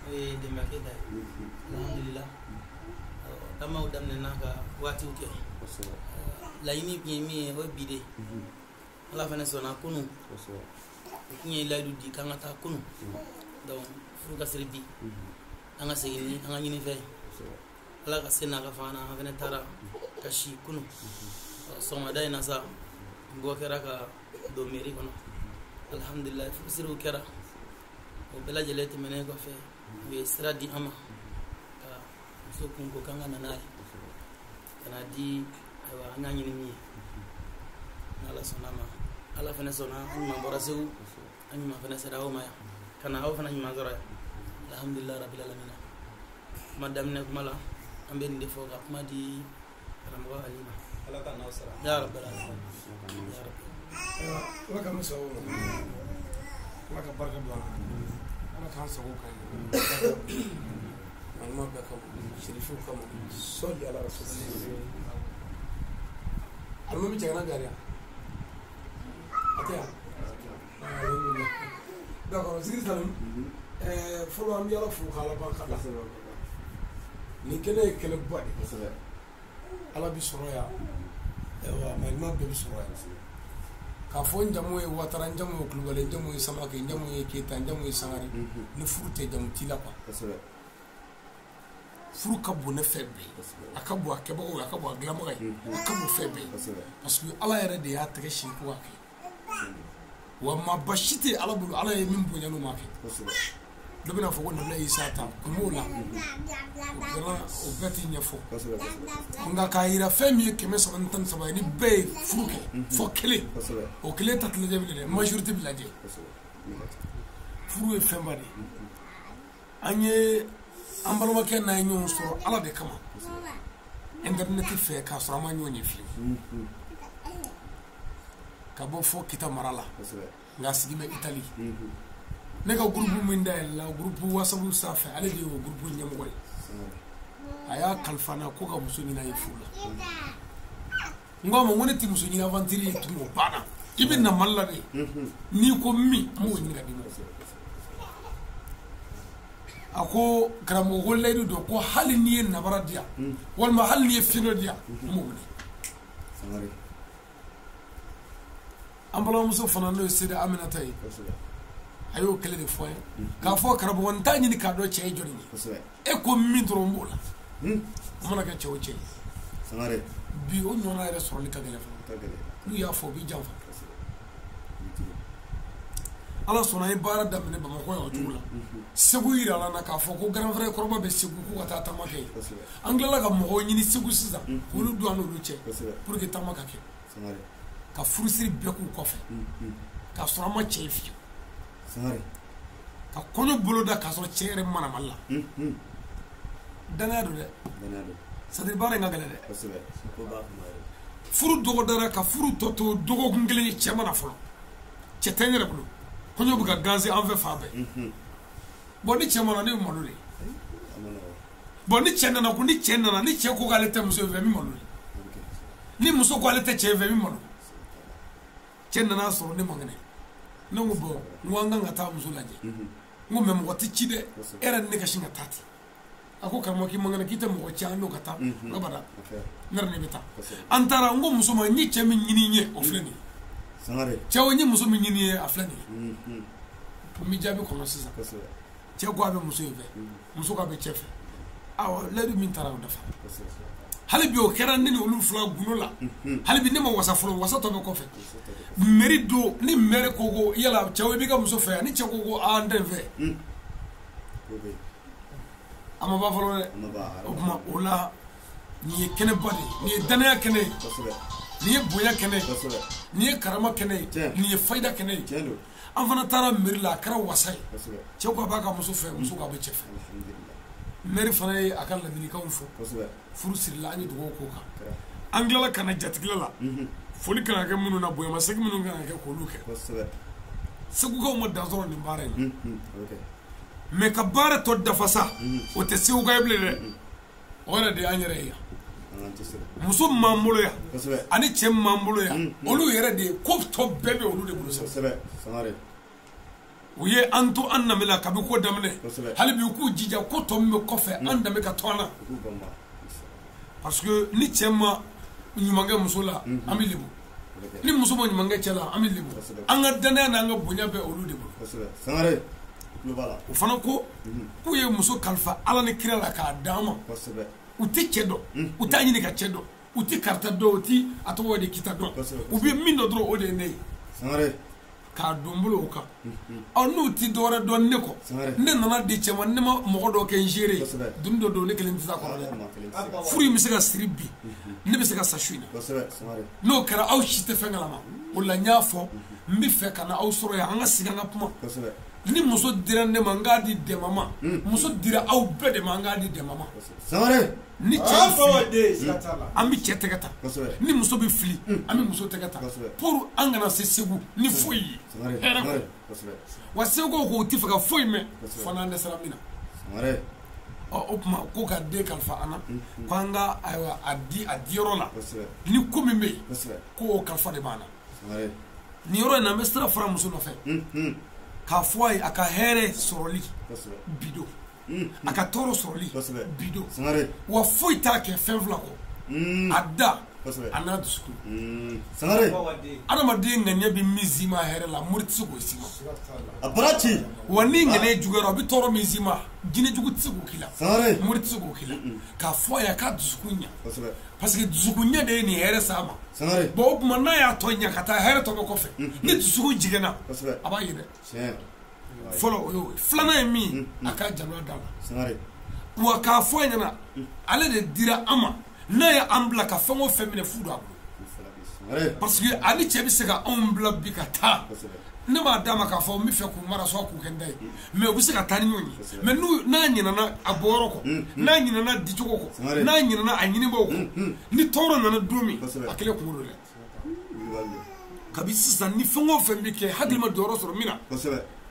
N'o ye Denba Keyita ye. Alhamdulillah, taamaw daminɛna ka waatiw kɛ. Laɲini tun ye min ye, o ye bi de. Ala fana sɔnna kunun, u tun ye layidu di k'an ka taa kunun, donc furu ka siri bi, an ka segin ni an ka ɲinifɛn ye. Ala ka se n'a ka fanga na, an fana taara ka si kunun. Sɔgɔmada in na sa, bɔ kɛra ka don mairie kɔnɔ. Alhamdulilayi, furusiriw kɛra. O bɛɛ lajɛlen tɛmɛnen kɔfɛ, u ye sira di an ma ka muso kun ko k'an ka na n'a ye ka na di. Ayiwa, an y'a ɲini min ye, n'Ala sɔnna a ma, Ala fana sɔnna, an ɲuman bɔra Segu, an ɲuman fana sera aw ma yan ka na aw fana ɲuman sɔrɔ yan. Alhamdulilayi rabil alamina. Kuma daminɛ kuma la, an bɛ nin de fɔ ka kuma di karamɔgɔ Ali ma. Ala ka n'aw sara. Ya rabbil alamin, ya rabbi. Ala ka sago, Ala ka barika don a la, Ala k'an sago ka ɲɛ malima bɛɛ kama, sirifiw kama, sɔli ala rasul. Alimami cɛgana bɛ yan, a tɛ yan. Alhamdulilah, d'accord. Zikiri tanu fɔlɔ, an bɛ Ala fo k'Ala barika da. Nin kɛnɛ ye kɛnɛba de ye. Ala bi sɔrɔ yan, ayiwa, malima bɛɛ bi sɔrɔ yan. K'a fɔ n jamu ye Watara, n jamu ye Kulubali, n jamu ye Samake, n jamu ye Keyita, n jamu ye Sangare, ni furu tɛ, jamu t'i la quoi. Furu ka bon ne fɛn bɛɛ ye. A ka bon a kɛbagaw ye, a ka bon a dilanbaga ye, a ka bon fɛn bɛɛ ye, parce que Ala yɛrɛ de y'a tɛgɛ sin ko k'a kɛ. Wa maaba si tɛ Ala bolo, Ala ye min bonya n'o ma kɛ. Dɔ bɛna fɔ ko Nabila Isa ta kun b'o la, o bɛɛ t'i ɲɛfɔ. Nka k'a yira fɛn min ye 313 ye, ni bɛɛ ye furu kɛ fɔ kelen, o kelen ta tɛ lajɛ bilen dɛ, majorité bɛ lajɛ. Furu ye fɛnba de ye. An ye an balimakɛ n'a ye ɲɔgɔn sɔrɔ Ala de kama internet fɛ, k'a sɔrɔ an ma ɲɔgɔn ye fiyewu, ka bɔ fɔ Kita mara la, nka sigi bɛ Itali. Ne ka groupe min dayɛlɛla, groupe WhatsApp sanfɛ, ale de y'o groupe ɲɛmɔgɔ ye. A y'a kalifa n na ko ka muso ɲini a ye furu la. N ko a ma, n ko ne tɛ muso ɲini aventure ye tugun, o banna. I bɛ na Mali la de, n'i ko min, n b'o ɲini ka d'i ma. A ko karamɔgɔ, ko layidu don, ko hali n'i ye nabara di yan, walima hali n'i ye fɛn dɔ di yan, n b'o minɛ. An balimamuso fana, n'o ye Seyida Aminata ye, a y'o kelen de fɔ n ye k'a fɔ karamɔgɔ, n t'a ɲini k'a dɔn cɛ ye jɔnni ye, e ko min dɔrɔn, n b'o la. O mana kɛ cɛ o cɛ ye, bi o ɲɔgɔnna yɛrɛ sɔrɔli ka gɛlɛn fana. N'u y'a fɔ, u b'i janfa. Ala sɔnna, an ye baara daminɛ Bamakɔ yan o cogo la. Segu yirala na k'a fɔ ko grand frère kɔrɔba bɛ Segu, ko ka taa taama kɛ yen. An tilala ka mɔgɔw ɲini Segu sisan k'olu don an n'olu cɛ pour que taama ka kɛ, ka furusiri bɛɛ k'u kɔfɛ, k'a sɔrɔ an ma cɛ ye fiyewu, ka kɔɲɔ boloda k'a sɔrɔ cɛ yɛrɛ mana Mali la. Danaya don dɛ, c'est à dire baara in ka gɛlɛn dɛ. Furu dɔgɔdara ka furu tɔ to dɔgɔkun kelen, cɛ mana fɔlɔ, cɛ tɛ n yɛrɛ bolo, kɔɲɔ bɛ ka ganse an fɛ fan bɛɛ. Bon, ni cɛ mana, ne bɛ malo de. Bon, ni cɛ nana, ko ni cɛ nana, ni cɛ ko k'ale tɛ muso in fɛ, n bɛ malo de. Ni muso ko ale tɛ cɛ in fɛ, n bɛ malo. Cɛ nana sɔrɔ ne man kɛnɛ. Ne ko bon, n ko an kan ka taa muso lajɛ. N ko mais mɔgɔ tɛ ci dɛ, e yɛrɛ ni ne ka sin ka taa ten. A ko karamɔgɔ, k'i man kɛnɛ, k'i tɛ mɔgɔ ci an n'o ka taa. N ko bada, ne yɛrɛ ne bɛ taa. An taara, n ko muso ma, n ye cɛ min ɲini n ye, o filɛ nin ye. Cɛw, n ye muso min ɲini ye, a filɛ nin ye. N bɛ jaabi kɔnɔ sisan. Cɛ ko a bɛ muso in fɛ, muso ko a bɛ cɛ fɛ. Awa, layidu min taara, o dafa. Hali bi o kɛra ne ni olu fila gundo la. Hali bi ne ma wasa fɔlɔ, wasa tɔ bɛ kɔfɛ. Mairie don, ni maire ko ko yala cɛw, i b'i ka muso fɛ yan, ni cɛ ko ko aa, n tɛ n fɛ, a ma ban fɔlɔ dɛ. O tuma o la, nin ye kɛnɛba de ye, nin ye danaya kɛnɛ ye, nin ye bonya kɛnɛ ye, nin ye karama kɛnɛ ye, nin ye fayida kɛnɛ ye. An fana taara mairie la, a kɛra wasa ye. Cɛ ko a b'a ka muso fɛ, muso ko a bɛ cɛ fɛ. Maire fana ye a ka ladilikanw fɔ, furu sirila, an ye dugawu k'o kan. An tilala ka na jatigila la, foli kan ka kɛ minnu na, bonyamasegin minnu kan ka kɛ, k'olu kɛ. Segukaw ma dan sɔrɔ nin baara in na, mais ka baara tɔ dafa sa, o tɛ Seguka ye bilen dɛ. O yɛrɛ de y'an yɛrɛ ye yan. Muso min b'an bolo yan ani cɛ min b'an bolo yan, olu yɛrɛ de ye ko tɔ bɛɛ bɛ olu de bolo sa. U ye an to an danbe la kabi ko daminɛ hali bi u k'u jija ko tɔ min bɛ kɔfɛ an danbe ka to an na parce que ni cɛ ma ɲuman kɛ muso la an bɛ lebu ni muso ma ɲuman kɛ cɛ la an bɛ lebu an ka danaya n'an ka bonya bɛ olu de bolo o fana ko k'u ye muso kalifa Ala ni kira la k'a d'an ma u tɛ cɛ dɔn u t'a ɲini ka cɛ dɔn u tɛ karita dɔn u tɛ a tɔgɔ de kita dɔn u bɛ min dɔn dɔrɔn o de ye ne ye k'a don bolo o kan ɔ n'u ti dɔwɛrɛ dɔn ne kɔ ne nana di cɛ ma ne ma mɔgɔ dɔ kɛ n seere ye doni dɔ don ne kelen tɛ se a kɔrɔ dɛ furu in bɛ se ka siri bi ne bɛ se ka sa su in na n'o kɛra aw si tɛ fɛn kalama o la n y'a fɔ n bɛ fɛ ka na aw sɔrɔ yan an ka sigi an ka kuma ni muso dira ne ma n k'a di dɛmɛ ma muso dira aw bɛɛ de ma n k'a di dɛmɛ ma ni cɛ bɛ fili an bɛ cɛ tɛgɛ ta ni muso bɛ fili an bɛ muso tɛgɛ ta pour an kana se Segu ni foyi ye hɛrɛ kɔ wa Segu ko u tɛ fɛ ka foyi mɛn fo n'an dɛsɛra min na ɔ o tuma ko ka den kalifa an na ko an ka ayiwa a di a diyɔrɔ la ni ko min bɛ yen ko o kalifa de b'an na nin yɔrɔ in na an bɛ sira fara muso nɔfɛ k'a fɔ a ye a ka hɛrɛ sɔrɔli bi don a ka tɔɔrɔ sɔrɔli bi don wa foyi t'a kɛ fɛn fila kɔ a da a n'a dusukun adamaden ŋaniya bɛ min s'i ma hɛrɛ la mori tɛ se k'o s'i ma wa ni ŋaniya juguyara a bɛ tɔɔrɔ min s'i ma jinɛ jugu tɛ se k'o k'i la mori tɛ se k'o k'i la k'a fɔ a ye a k'a dusukun ɲɛ parce que dusukun ɲɛ de ye nin hɛrɛ s'a ma bon o tuma n'a y'a tɔ ɲɛ ka taa hɛrɛ tɔ bɛ kɔfɛ ni dusukun jiginna a b'a ye dɛ fɔlɔ o y'o ye filanan ye min a k'a janto a da la wa k'a fɔ a ɲɛna ale de dira an ma n'a ye an bila ka fɛn o fɛn minɛ fu don a bolo parce que ale cɛ bɛ se ka anw bila bi ka taa ne m'a d'a ma k'a fɔ n bɛ fɛ k'u mara sɔn k'u kɛ n ta ye mais u bɛ se ka taa ni ɲɔgɔn ye mais n'a ɲinɛna a bɔyɔrɔ kɔ n'a ɲinɛna dicogo kɔ n'a ɲinɛna a ɲinibaaw kɔ ni tɔɔrɔ nana don min a kɛlen kungo don dɛ kabi sisan ni fɛn o fɛn bɛ kɛ hakili ma jɔyɔrɔ sɔrɔ min na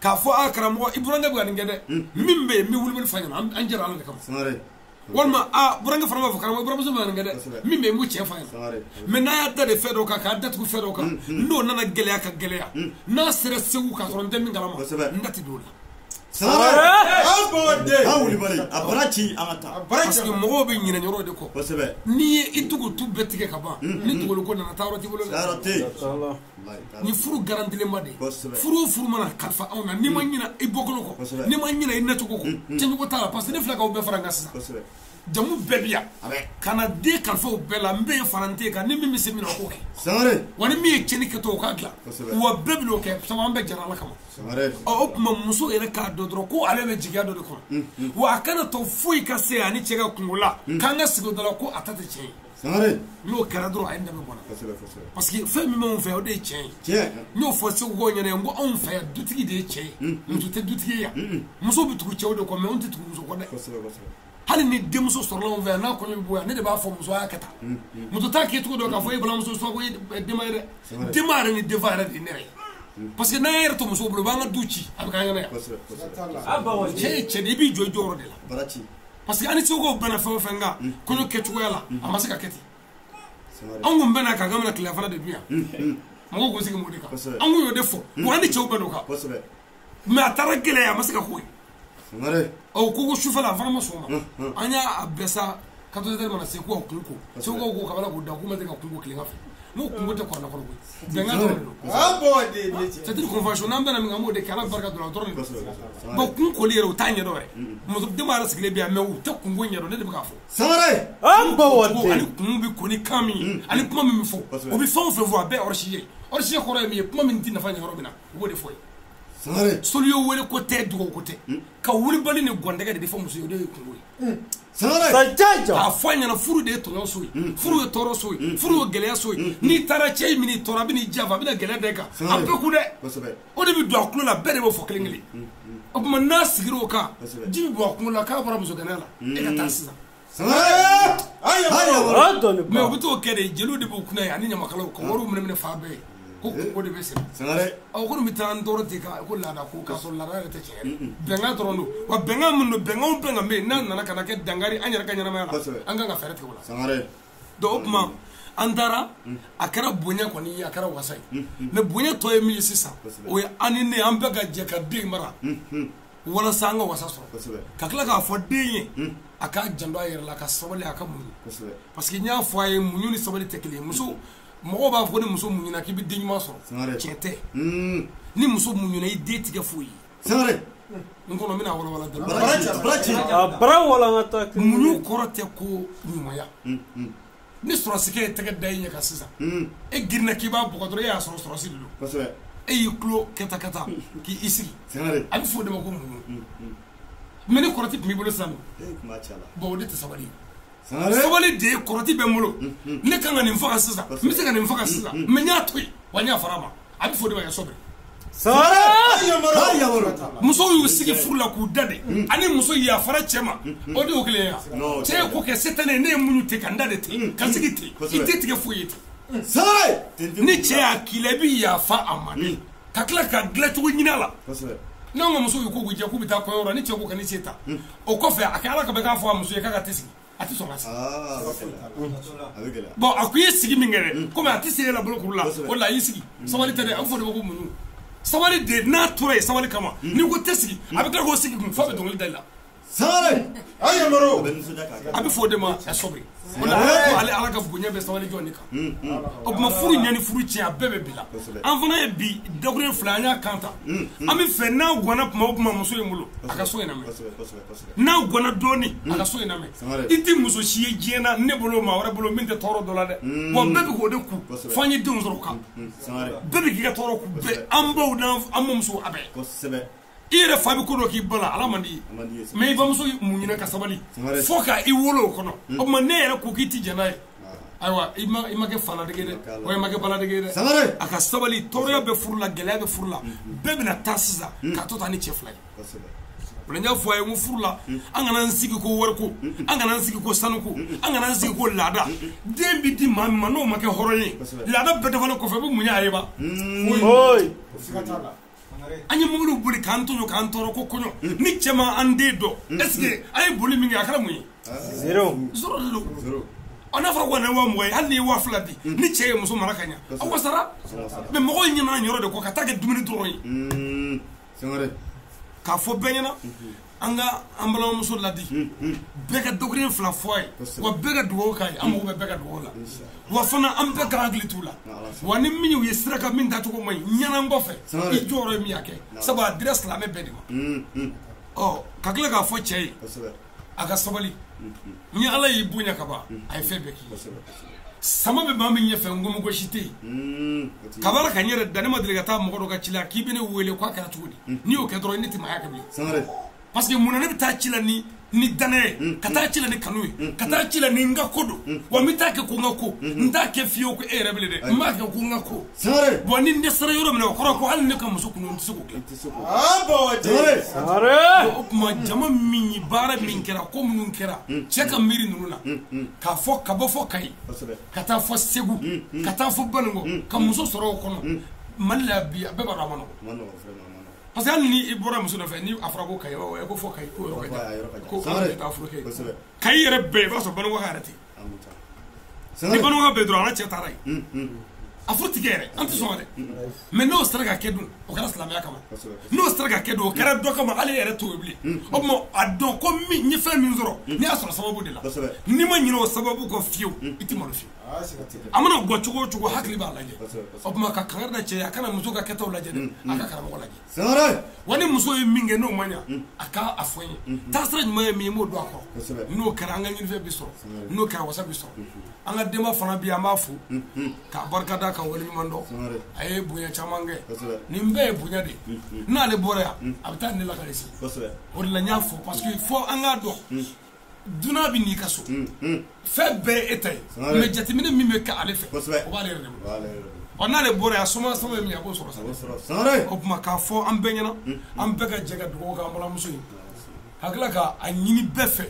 k'a fɔ a karamɔgɔ i burankɛ bɛ ka nin kɛ dɛ min bɛ yen n bɛ wuli fa ɲɛna an jɛra Ala de kama walima a burankɛ fana b'a fɔ karamɔgɔ buramuso bɛ ka nin kɛ dɛ min bɛ yen n b'o tiɲɛ f'a ɲɛna mais n'a y'a da de fɛn dɔw kan k'a datugu fɛn dɔw kan n'o nana gɛlɛya ka gɛlɛya n'a sera Segu k'a sɔrɔ n tɛ min kalama n da tɛ don o la. Parce que mɔgɔw bɛ ɲinɛ yɔrɔ de kɔ n'i ye i tugu tu bɛɛ tigɛ ka ban ni dugukolo nana taa yɔrɔ t'i bolo dɛ ni furu garantilenba de furu o furu mana kalifa anw na n'i ma ɲinɛ i bɔkolo kɔ n'i ma ɲinɛ i nacogo kɔ cɛncogo t'a la parce que ne filɛ k'aw bɛɛ fara n kan sisan jamu bɛɛ bi yan ka na den kalifa o bɛɛ la n bɛ yen fara n tɛ kan ni min bɛ se min na o k'o kɛ wa ni min ye tiɲɛni kɛtɔ o k'a dilan wa bɛɛ bɛ n'o kɛ sabu an bɛɛ jɛra Ala kama ɔ o tuma muso yɛrɛ k'a dɔn dɔrɔn ko ale bɛ jigiya dɔ de kɔnɔ wa a kana to foyi ka se ani cɛ ka kungo la k'an ka sigi o da la ko a ta tɛ tiɲɛ ye n'o kɛra dɔrɔn a ye dɛmɛ bɔnna parce que fɛn min b'anw fɛ o de ye tiɲɛ ye n y'o fɔ Segukaw ɲɛna n ko anw fɛ yan dutigi de ye cɛ ye muso tɛ dutigi ye yan muso bɛ tugu cɛw de kɔ mais anw tɛ tugu muso kɔ dɛ hali ni denmuso sɔrɔla anw fɛ yan n'a kɔɲɔ bɛ bɔ yan ne de b'a fɔ muso y'a kɛ tan muso t'a kɛcogo dɔn k'a fɔ e balimamuso sɔn ko e denba ye dɛ denba yɛrɛ ni denfa yɛrɛ de ye ne yɛrɛ ye parce que n'an yɛrɛ to musow bolo u b'an ka du ci a bɛ k'an ɲɛna yan cɛ ye cɛ de i b'i jɔ i jɔyɔrɔ de la parce que an ni Segukaw bɛnna fɛn o fɛn kan kɔɲɔ kɛcogoya la a ma se ka kɛ ten anw kun bɛnna k'an ka bɛna tilelafana de dun yan mɔgɔw k'u sigi m'o de kan an kun y'o de fɔ wa an ni cɛw bɛnn'o kan mais a taara gɛlɛya a ma se ka k'o ye ɔ ko sufɛla a fana ma sɔn o ma an y'a bɛɛ sa 14 heures mana se k'u ka kun ko Segukaw ko kabala k'u da k'u ma deli ka kun ko tilegan fɛ n'o kungo tɛ kɔrɔla kɔnɔ koyi bɛnkan dɔrɔn de don c'est une convention n'an bɛnna min kan an b'o de kɛ Ala barika dɔrɔn o dɔrɔn de don bon kun koli yɛrɛ u t'a ɲɛdɔn yɛrɛ muso denba yɛrɛ sigilen bɛ yan mais u tɛ kunko ɲɛdɔn ne de bɛ k'a fɔ ani kun bɛ ko ni kan min ye ani kuma min bɛ fɔ u bɛ fɛn o fɛn fɔ a bɛɛ hors sujet hors sujet kɔrɔ ye min ye kuma min tɛ nafa ɲɛ yɔrɔ min na u b'o de fɔ ye soli wele ko tɛ dugawu ko tɛ ka wulibali ni gɔndɛgɛ de bɛ fɔ muso ye o de ye kungo ye k'a fɔ a ɲɛna furu de ye tɔɲɔ so ye furu ye tɔɔrɔ so ye furu ye gɛlɛya so ye n'i taara cɛ in minɛ tɔɔrɔ a bɛ n'i janfa a bɛna gɛlɛya da i kan a bɛɛ kun dɛ o de bɛ don a tulo la bɛɛ de b'o fɔ kelen kelen o tuma n'a sigira o kan ji bɛ bɔ a kunkolo la k'a bɔra musokɛnɛ la e ka taa sisan mais u bɛ t'o kɛ de jeliw de b'u kunna ye ani ɲamakalaw ka wariw minɛ minɛ fan bɛɛ ye ko kungo de bɛ sen ɔ ko nin bɛ taa an tɔɔrɔ ten ko laada ko k'a sɔrɔ laada yɛrɛ tɛ tiɲɛ yɛrɛ bɛnkan dɔrɔn don wa bɛnkan min don bɛnkan o bɛnkan bɛ yen n'a nana ka na kɛ dankari an yɛrɛ ka ɲɛnamaya la an kan ka fɛɛrɛ tigɛ o la donc o tuma An taara a kɛra bonya kɔni ye, a kɛra wasa ye. Mais bonya tɔ ye min ye sisan, o ye an ni ne an bɛɛ ka jɛ ka den mara walasa an ka wasa sɔrɔ. Ka tila k'a fɔ den ye a k'a janto a yɛrɛ la, ka sabali, a ka muɲu. Parce que n y'a fɔ a ye, muɲu ni sabali tɛ kelen ye. Muso mɔgɔw b'a fɔ ni muso muɲuna k'i bɛ den ɲuman sɔrɔ, tiɲɛ tɛ. Ni muso muɲuna i den tigɛ foyi ye. N kɔnɔ n bɛna walawala dɔrɔn. Muɲu kɔrɔ tɛ ko ɲumanya. Ni sɔrɔsikɛ ye tɛgɛ da i ɲɛ kan sisan, e girinna k'i b'a bugɔ dɔrɔn, e y'a sɔrɔ sɔrɔsi de don. E y'i tulo kɛta kɛta k'i sigi, a bɛ fɔ o de ma ko muɲu. Mais ni kɔrɔti tun b'i bolo sisan, bon o de tɛ sabali ye. Sabali de ye kɔrɔti bɛ n bolo, ne kan ka nin faga sisan, n bɛ se ka nin faga sisan, mais n y'a to yen wa n y'a fara a ma. A bɛ fɔ o de ma kɛ sɔbiri. Musow y'u sigi furu la k'u da de, ani muso yafara cɛ ma, o de y'o kelen ye wa. Cɛ ye ko kɛ se tɛ ne ye, ne ye muɲu ten ka n da de ten, ka sigi ten, i tɛ tigɛ foyi ye ten. Ni cɛ y'a k'i la, i bɛ yafa a ma de, ka tila ka dilancogo ɲini a la. N'anw ka musow ye ko k'u jɛ k'u bɛ taa kɔɲɔyɔrɔ, ni cɛ ko ka ni se ta, o kɔfɛ a kɛ ala ka bɛ k'a fɔ a muso ye k'a ka tɛ sigi, a tɛ sɔn ka sigi. Bon a ko i ye sigi min kɛ dɛ, komi a tɛ se e la bolokuru la, o de la a y'i sigi. Sabali tɛ dɛ, a bɛ fɔ o de ma ko muɲu. Sabali de n'a tora yen sabali kama, n'i ko tɛ sigi, a bɛ tila k'o sigi kun f'a bɛ dɔnkili da i la. A bɛ fɔ o de ma sɔbiri. O la ale ala ka bonya bɛ sabali jɔn de kan. O tuma furu ɲɛ ni furu tiɲɛ a bɛɛ bɛ bi la. An fana ye bi dakuruɲɛ fila an y'a kan ta. An bɛ fɛ n'a ganna kuma o kuma muso in bolo, a ka so in lamɛn. N'a ganna dɔɔnin, a ka so in lamɛn. I tɛ muso si ye diɲɛ na ne bolo maa wɛrɛ bolo min tɛ tɔɔrɔ dɔ la dɛ. Wa bɛɛ bɛ k'o de ku fo an ye denw sɔrɔ o kan. Bɛɛ bɛ k'i ka tɔɔrɔ ku bɛɛ, an baw n'an mɔmusow a bɛɛ. I yɛrɛ fa bɛ ko dɔ k'i ba la, ala man di ye. Mais i bamuso muɲuna ka sabali fo ka i wolo o kɔnɔ. O tuma ne yɛrɛ ko k'i ti jɛn n'a ye, ayiwa i ma kɛ faladege dɛ, wa i ma kɛ baladege dɛ. A ka sabali, tɔɔrɔya bɛ furu la, gɛlɛya bɛ furu la, bɛɛ bɛna taa sisan k'a to taa ni cɛ fila ye. O la n y'a fɔ a ye n ko furu la, an kana an sigi ko wariko, an kana an sigi ko sanuko, an kana an sigi ko laada. Den bɛ di maa min ma n'o ma kɛ hɔrɔn ye, laada bɛɛ dafalen kɔfɛ, i bɛ mun y'a ye ba? An ye mobiliw boli k'an tɔɲɔ k'an tɔɔrɔ ko kɔɲɔ, ni cɛ ma an den dɔn, est ce que an ye boli min kɛ a kɛra mun ye? Zéro de don. Ɔ n'a fɔra ko na ye 20,000 ye, hali n'i ye 2000 di, ni cɛ ye muso mara ka ɲɛ, aw wasara. Mais mɔgɔw ɲinɛna nin yɔrɔ de kɔ ka taa kɛ dumuni dɔrɔn ye. K'a fɔ bɛɛ ɲɛna, an ka an balimamuso ladi, bɛɛ ka dɔgɔnin fila fɔ a ye, wa bɛɛ ka dugawu k'a ye, an mago bɛ bɛɛ ka dugawu la. Wa fana an bɛɛ ka hakili t'u la. Wa ni min y'u ye sira kan min tacogo man ɲi, ɲɛna kɔfɛ, i jɔyɔrɔ ye min y'a kɛ, sabu a dira silamɛ bɛɛ de ma. Ɔ ka tila k'a fɔ cɛ ye, a ka sabali, ni ala y'i bonya ka ban, a ye fɛn bɛɛ k'i ye. Sama bɛ maa min ɲɛfɛ, ngomi gosi tɛ yen. Kabala ka n yɛrɛ da, ne ma deli ka taa mɔgɔ dɔ ka ci la k'i bɛ ne wele k'a kɛra cogo di, n'i y'o kɛ dɔrɔn ne tɛ maaya kɛ bilen. Parce que munna ne bɛ taa ci la ni danaya ye, ka taa ci la ni kanu ye, ka taa ci la ni n ka ko don, wa n bɛ taa kɛ ko n ka ko, n t'a kɛ fiyewu ko e yɛrɛ bilen dɛ, n b'a kɛ ko n ka ko. Bon ni n dɛsɛra yɔrɔ min na, o kɔrɔ ko hali ne ka muso kun n tɛ se k'o kɛ. O tuma jama min ye baara min kɛra, ko minnu kɛra, cɛ ka miiri ninnu na, k'a fɔ ka bɔ fɔ Kayi, ka taa fɔ Segu, ka taa fɔ Banikɔ, ka muso sɔrɔ o kɔnɔ, Mali la bi a bɛɛ b'a dɔn a ma nɔgɔn. Parce que hali ni i bɔra muso nɔfɛ, ni a fɔra ko Kayi, ko fɔ Kayi, ko yɔrɔ ka jan, ko ka taa furu kɛ Kayi yɛrɛ bɛɛ, i b'a sɔrɔ Banikɔ yɛrɛ tɛ yen. Ni Banikɔ bɛɛ dɔrɔn, ala cɛ taara yen, a furu tigɛ yɛrɛ, an tɛ sɔn dɛ. Mais n'o sera ka kɛ dun, o kɛra silamɛya kama. N'o sera ka kɛ dun, o kɛra dɔ kama, hali e yɛrɛ t'o ye bilen. O tuma a dɔn ko min n ye fɛn min sɔrɔ, n'i y'a sɔrɔ sababu de la, n'i ma ɲinɛ o sababu kɔ fiyewu, i tɛ malo fiyewu. A mana gɔ cogo o cogo, hakili b'a lajɛ. O tuma ka kangari da cɛ ye, a kana muso ka kɛtaw lajɛ dɛ, a ka karamɔgɔ lajɛ. Wa ni muso ye min kɛ n'o ma ɲa, a ka a fɔ n ye. Taasira ɲuman ye min ye, n b'o don a kɔrɔ. N'o kɛra, an ka ɲinifɛn bɛ sɔrɔ, n'o kɛra wasa bɛ sɔrɔ. An ka denba fana bi, an b'a fo k'a barika da, ka waleɲuman dɔn. A ye bonya caman kɛ. Nin bɛɛ ye bonya de ye. N'ale bɔra yan, a bɛ taa ne lakale sigi. O de la n y'a fɔ, parce que fo an k'a dɔn, dunan bɛ n'i ka so, fɛn bɛɛ ye e ta ye, mais jateminɛ min bɛ kɛ ale fɛ, o b'ale yɛrɛ de bolo. Ɔ n'ale bɔra yan, soma sama ye min ye, a b'o sɔrɔ sa. O tuma k'a fɔ an bɛɛ ɲɛna, an bɛɛ ka jɛ ka dugawu kɛ an balimamuso ye, ka tila k'a ɲini bɛɛ fɛ,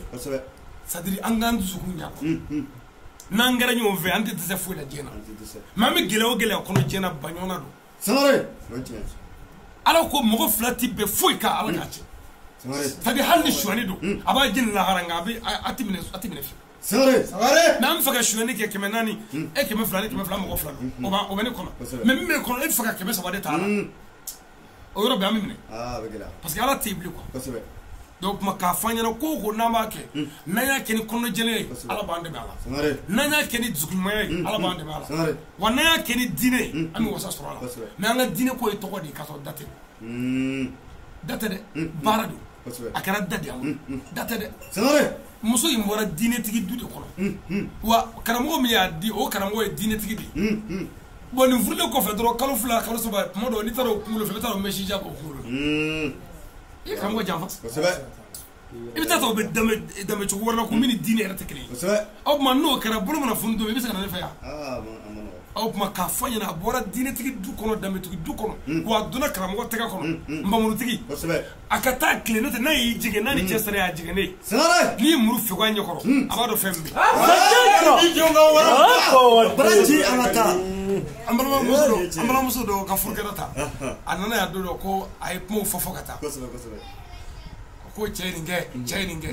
c'est à dire an k'an dusukun ɲa kɔ. N'an kɛra ɲɔgɔn fɛ, an tɛ dɛsɛ foyi la diɲɛ na. Mais an bɛ gɛlɛya o gɛlɛya kɔnɔ diɲɛ na, ba ɲɔgɔnna don. Ala ko mɔgɔ fila tɛ bɛn foyi kan, ala k'a cɛ. C'est à dire hali ni sonyani don, a b'a jeni lahara, nka a bɛ a tɛ minɛ fiyewu. Sangare. Mais an bɛ fɛ ka sonyɛni kɛ 400, e 200 ni 200 mɔgɔ fila don. O bɛ ne kɔnɔ. Mais min bɛ kɔnɔ e bɛ fɛ ka 300 de ta a la. O yɔrɔ bɛɛ an bɛ minɛ. Parce que ala tɛ yen bilen quoi. Donc kuma k'a fɔ an ɲɛna ko o ko n'an b'a kɛ, n'an y'a kɛ ni kɔnɔjɛlenya ye, ala b'an dɛmɛ a la. N'an y'a kɛ ni dusukunɲumanya ye, ala b'an dɛmɛ a la. Wa n'an y'a kɛ ni diinɛ ye, an bɛ wasa sɔrɔ a la. Mais an ka diinɛ ko ye tɔgɔ de ye k'a sɔrɔ da tɛ. Da tɛ dɛ, baara don. A kɛra da de y'an bolo. Da tɛ dɛ. Muso in bɔra diinɛtigi du de kɔnɔ. Wa karamɔgɔ min y'a di, o karamɔgɔ ye diinɛtigi de ye. Bon nin furulen kɔfɛ dɔrɔn kalo 2 kalo 3 tuma dɔw n'i taara o kunkolo fɛ i bɛ taa o mɛsija bɔ o kunkolo la. I ye karamɔgɔ janfa. I bɛ taa sɔrɔ o bɛ danbe cogo wɛrɛ la ko min ni diinɛ yɛrɛ tɛ kelen ye. O tuma n'o kɛra bolo mana funu don i bɛ se ka na ne fɛ yan. O tuma k'a fɔ ɲɛna a bɔra diinɛtigi du kɔnɔ danbetigi du kɔnɔ wa a donna karamɔgɔ tɛgɛ kɔnɔ nbamurutigi. A ka taa tile n'o tɛ n'a y'i jigin n'a ni cɛ sera y'a jiginnen ye. N'i ye muru fɛ a ɲɛkɔrɔ a b'a dɔn fɛn min bɛ yen. An balimamuso dɔ ka furu kɛra ta a nana yan don dɔ ko a ye kumaw fɔ ka taa ko cɛ ye nin kɛ cɛ ye nin kɛ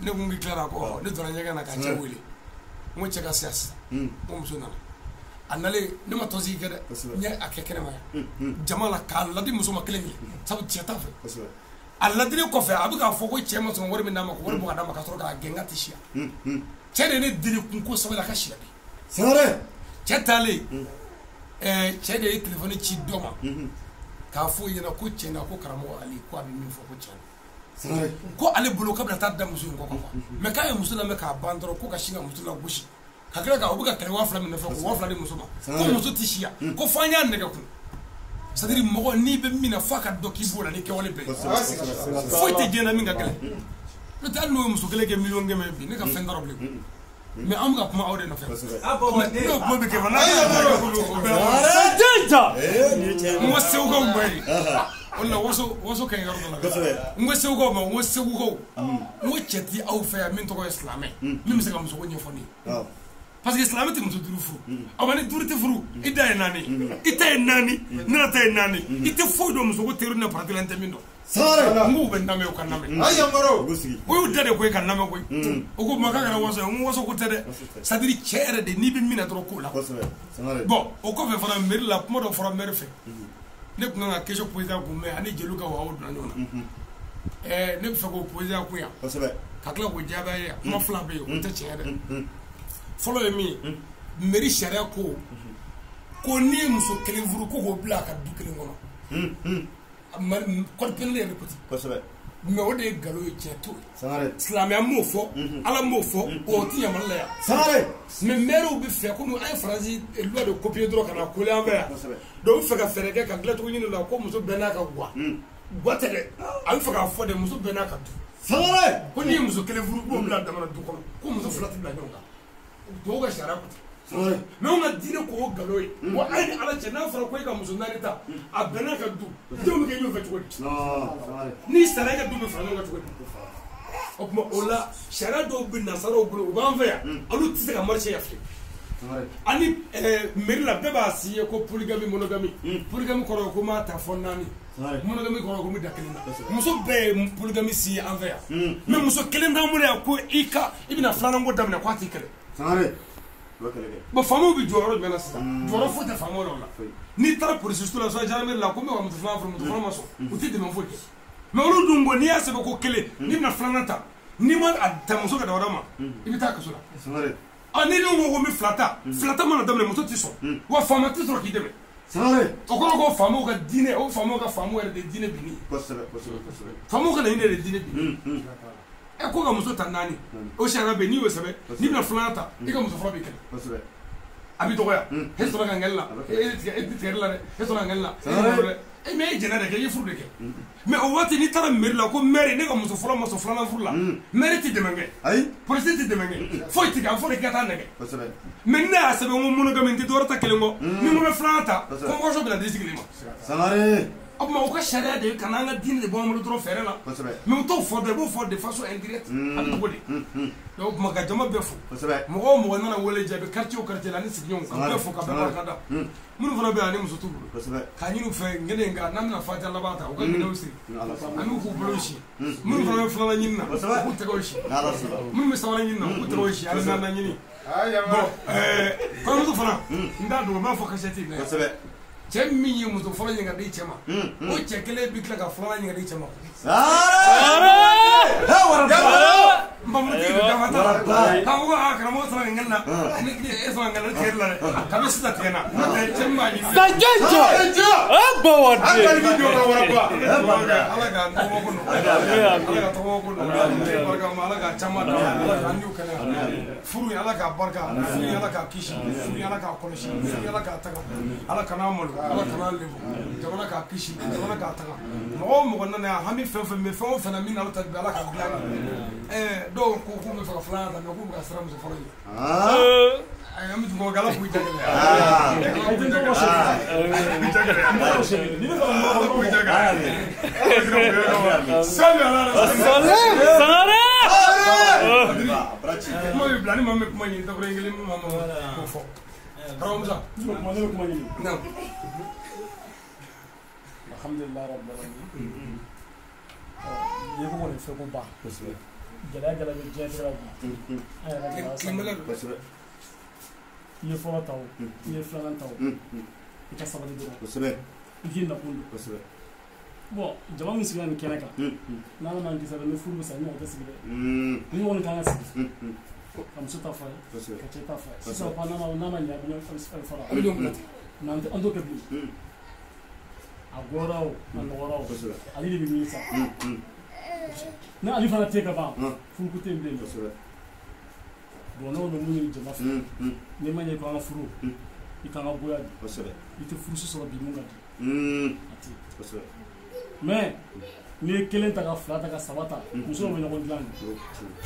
ne kun tilara ko ne donna ɲɛgɛn na ka cɛ wele n ko cɛ ka siya sisan n ko muso nana a nalen ne ma tɔnsigi kɛ dɛ n ye a kɛ kɛnɛma yan jama la k'a ladi muso ma kelen kelen sabu cɛ t'a fɛ a ladilen kɔfɛ a bɛ k'a fɔ ko cɛ ma sɔn wari min d'a ma ko wari bɔ ka d'a ma ka sɔrɔ k'a gɛn k'a tɛ siya cɛ de ye ne deli kun ko sabali a ka siya bi cɛ taalen cɛ de ye telefɔni ci dɔ ma k'a fɔ o ɲɛna ko cɛ na ko karamɔgɔ Ali ko a bɛ min fɔ ko tiɲɛ ko ale bolo k'a bɛna taa da muso in kɔ kan quoi mais k'a ye muso lamɛn k'a ban dɔrɔn ko ka sin ka muso lagosi ka tila ka o bɛ ka kɛlɛ 2000 min nɔfɛ ko 2000 di muso ma ko muso tɛ siya ko f'an y'a nɛgɛ kun c'est à dire mɔgɔ n'i bɛ min na f'a ka dɔn k'i b'o la ni kɛwale bɛɛ ye foyi tɛ diɲɛ na min ka gɛlɛn n'o tɛ hali n'o ye muso kelen kɛ 1,100,000 ye bi ne ka fɛn t'a rɔ bilen. Mais an bɛ ka kuma aw de nɔfɛ. N'o kuma bɛ kɛ fana. N ko segukaw ma ye. O de la waso ka ɲi yɔrɔ dɔ la. N ko segukaw ma n ko segukaw. N ko cɛ ti aw fɛ yan min tɔgɔ ye silamɛ. Min bɛ se ka musoko ɲɛfɔ ne ye. Parce que silamɛ tɛ muso 5 furu. Awa ni 5 tɛ furu i da ye 4. I ta ye 4 ne ta ye 4. I tɛ foyi dɔn musoko théorie ni pratique la n tɛ min dɔn. N k'u bɛ n lamɛn u ka n lamɛn. O y'u da de koyi ka n lamɛn koyi. O ko ma k'a kɛra waso ye n ko waso ko tɛ dɛ. C'est à dire cɛ yɛrɛ de n'i bɛ min na dɔrɔn k'o la. Bon o kɔfɛ fana mairie la kuma dɔ fɔra maire fɛ. Ne tun kan ka question poser a kun mais ani jeliw ka waw donna ɲɔgɔn na. Ne bɛ fɛ k'o poser a kun yan. Ka tila k'o jaabi a ye kuma 2 bɛ yen o tɛ tiɲɛ ye dɛ. Fɔlɔ ye min ye mairie sariya ko ko n'i ye muso kelen furu ko k'o bila a ka du kelen kɔnɔ. Code pénal yɛrɛ ko ten. Mais o de ye nkalon ye tiɲɛ t'o ye. Silamɛya m'o fɔ ala m'o fɔ o ti yamaruya la yan. Mais maires bɛ fɛ komi an ye Faransi loi de copier dɔrɔn ka na coller an fɛ yan. Donc u bɛ fɛ ka fɛɛrɛ kɛ ka dilancogo ɲini o la ko muso bɛɛ n'a ka guwa. Guwa tɛ dɛ a bɛ fɛ k'a fɔ de muso bɛɛ n'a ka du. Ko n'i ye muso kelen furu k'o bila damana du kɔnɔ ko muso 2 tɛ bila ɲɔgɔn kan. Tubabu ka sariya ko ten. Mais anw ka diinɛ ko o nkalon ye. Wa a ye ni ala cɛ n'a fɔra ko e ka muso 4 ta a bɛnna ka du denw bɛ kɛ ɲɔgɔn fɛ cogo di. N'i sara e ka du bɛ fara ɲɔgɔn kan cogo di. O tuma o la sariya dɔw bɛ nansaraw bolo u b'an fɛ yan olu tɛ se ka marcher yan fiyewu. Ani mairie la bɛɛ b'a signé ko polygamie monogamie. Polygamie kɔrɔ ye ko n b'a ta fɔ 4. Monogamie kɔrɔ ye ko n bɛ da kelen na. Muso bɛɛ ye polygamie signé an fɛ yan. Mais muso kelen t'an bolo yan ko i ka i bɛna filanan ko daminɛ k'a t'i kɛlɛ. Bon faamaw bɛ jɔyɔrɔ jumɛn na sisan jɔyɔrɔ foyi tɛ faamaw la o la n'i taara polisi so la soit gendarmerie la ko n bɛ ka muso filanan furu muso fɔlɔ ma sɔn u t'i dɛmɛ foyi kɛ mais olu dun ko n'i y'a sɛbɛn ko kelen n'i bɛna filanan ta n'i ma a ta muso ka dawuda ma i bɛ taa kaso la ɔ n'i dun ko ko n bɛ fila ta fila ta mana daminɛ muso tɛ sɔn wa faama tɛ sɔrɔ k'i dɛmɛ o kɔrɔ ko faamaw ka diinɛ o faamaw ka faamu yɛrɛ de ye diinɛ binni ye faamaw ka laɲini yɛrɛ de ye diinɛ binni ye. Ɛ ko ka muso ta 4 o sariya bɛ yen n'i y'o sɛbɛn n'i bɛna filanan ta i ka muso fɔlɔ b'i kɛlɛ a b'i dɔgɔya e sɔrɔ ka ŋɛli la e tɛ tigɛli la dɛ e sɔrɔ ka ŋɛli la e mais e jɛnɛ de kɛ i ye furu de kɛ mais o waati n'i taara mairie la ko maire ne ka muso fɔlɔ ma sɔn filanan furu la maire tɛ dɛmɛ kɛ polisi tɛ dɛmɛ kɛ foyi tɛ kɛ a fɔ de k'i ka taa nɛgɛ mais ne y'a sɛbɛn ko monogamie n tɛ dɔwɛrɛ ta kelen kɔ ni n ko bɛ filanan ta convocation bɛ na di sigilen ma. O tuma u ka sariya de ye ka n'an ka diinɛ de bɔ an bolo dɔrɔn fɛɛrɛ la. Mais u t'o fɔ dɛ, i b'o fɔ de façon indirecte. A bɛ cogo di? Donc o tuma ka jama bɛɛ fo. Mɔgɔ o mɔgɔ nana wele jaabi quartier o quartier la ani sigiɲɔgɔnw ka bɛɛ fo ka bɛɛ barika da. Minnu fana bɛ yan ani muso t'u bolo. K'a ɲini u fɛ n kan n'an bɛna fatiya laban ta u ka minɛnw siri ani u k'u bolo si. Minnu fana bɛ filanan ɲini na u k'u tɛgɛw si. Minnu bɛ sabanan ɲini na u k'u tɛgɛw si ani naaninan ɲini. Bon kɔɲɔmuso fana n t'a dogo n b'a fɔ kasɛti in na. Cɛ min ye muso fɔlɔ ɲini ka di cɛ ma o cɛ kelen bɛ tila ka filanan ɲini ka di cɛ ma. N bamutigi de dafa t'a la k'a fɔ ko aa karamɔgɔ sɔrɔ nin na ni e sɔrɔ nin na ne tigɛ la dɛ kabi sisan tigɛ na cɛ min b'a ɲini. Sajɛ a bawaden. Ala k'an tɔgɔ ko nɔgɔya ala ka tɔgɔ ko nɔgɔya barika ma ala k'a caman da ala k'an n'u kɛnɛya furu in ala k'a barika furu in ala k'a kisi furu in ala k'a kɔlɔsi furu in ala k'a taga ala kana malo ala kana lebu jamana k'a kisi jamana k'a taga mɔgɔ o mɔgɔ nana yan hami fɛn fɛn bɛ fɛn o fɛn na min n'ala ta bi ala k'a dilan dɔw ko k'u bɛ fɛ ka filanan ta mɛ k'u bɛ ka siran muso fɔlɔ ɲɛ. An bɛ tugu ala k'u ja gɛlɛya. Kuma bɛ bila ni maa min bɛ kuma ɲini dakuruɲɛ kelen min ma k'o fɔ. Karamɔgɔ Musa. Ne bɛ kuma ɲini. Alhamdulilayi rabbil alamin. Ye ko kɔni fɛn ko ba. Gɛlɛya gɛlɛya bɛ diɲɛ tigɛ la bi. An yɛrɛ gɛlɛya sa. I ye fɔlɔ ta o, i ye filanan ta o, i ka sabali dɔrɔn. I k'i nakun don. Bon jama min sigira nin kɛnɛ kan, n'Ala m'an kisi a la ni furu bɛ sa, ɲɔgɔn tɛ sigi dɛ. Ni ɲɔgɔn kan ka sigi. Ka muso ta fɔ a ye, ka cɛ ta fɔ a ye. Sisan ko n'a ma ɲɛ a bɛ ɲɔgɔn fara. A bɛ ɲɔgɔn bila ten. Mais an t'o kɛ bilen. A bɔra o, a nɔgɔra o, ale de bɛ min sa. Ni ale fana tɛ ka ban, furuko tɛ yen bilen. Bon n'o bɛ mun ɲini jama fɛ, n'i ma ɲɛ ko an ka furu, i kan ka goya de. I tɛ furuso sɔrɔ bi mun ka di. A tɛ. Mais n'i ye kelen ta ka fila ta ka saba ta, muso bɛ ɲɔgɔn dilan de.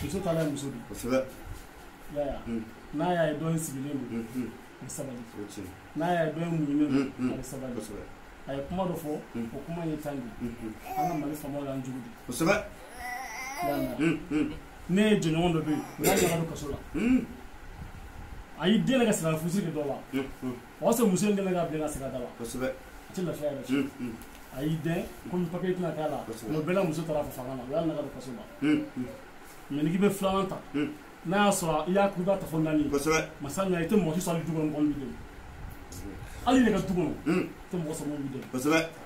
Muso ta la ye muso de. I y'a ye n'a y'a ye dɔ in sigilen don, a bɛ sabali. N'a y'a ye dɔ in muɲunen don, a bɛ sabali. A ye kuma dɔ fɔ, o kuma ye tan de. An ka Mali faamaw y'an jugu de. I y'a mɛn. Ne ye jɔɲɔgɔn dɔ bɛ yen, o y'a ɲaga don kaso la. A y'i den ka silamɛ furusiri kɛ dɔ la. O y'a sɔrɔ muso in kɛlen k'a bilen ka segin a da la. A tɛ lafiya yɛrɛ fiyewu. A y'i den komi papiye tɛna k'a la, mais o bɛɛ la muso taara fɔ fanga la, o y'a ɲaga don kaso la. Mais n'i k'i bɛ filanan ta, n'a y'a sɔrɔ i y'a k'i b'a ta fo naani. Masa ɲa i tɛ mɔgɔ si sɔrɔ hali du kɔnɔ mɔgɔ min b'i dɛmɛ. Hali yɛrɛ ka du kɔnɔ, i tɛ mɔgɔ sɔrɔ min b'i dɛmɛ.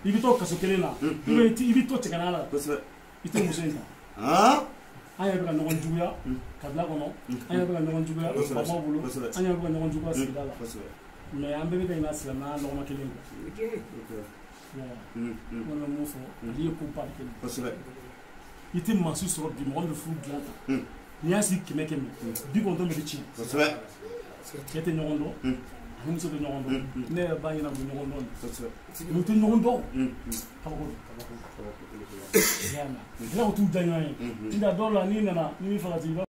I bɛ to kaso kelen na, i bɛ to cɛgana la, i tɛ muso in ta. An yɛrɛ bɛ ka ɲɔgɔn juguya kabila kɔnɔ, an yɛrɛ bɛ ka ɲɔgɔn juguya faamaw bolo, an yɛrɛ bɛ ka ɲɔgɔn juguya sigida la. Mais an bɛɛ bɛ ka ɲinɛ silamɛya lɔgɔma kelen kɔ. N kɔni bɛ mun fɔ, ale ye ko ba de kɛ. I tɛ maa si sɔrɔ bi mɔgɔ min bɛ furu dilan ta. N'i y'a sigi 100 100 90 bɛ tiɲɛ. Cɛ tɛ ɲɔgɔn dɔn, ani muso tɛ ɲɔgɔn dɔn. Ne yɛrɛ b'a ɲɛna u bɛ ɲɔgɔn dɔn de. U tɛ ɲɔgɔn dɔn. Kabako don. I y'a mɛn. Tila k'u t'u da ɲɔgɔn ye. Nka dɔw la n'i nana n'i m'i farati i b'a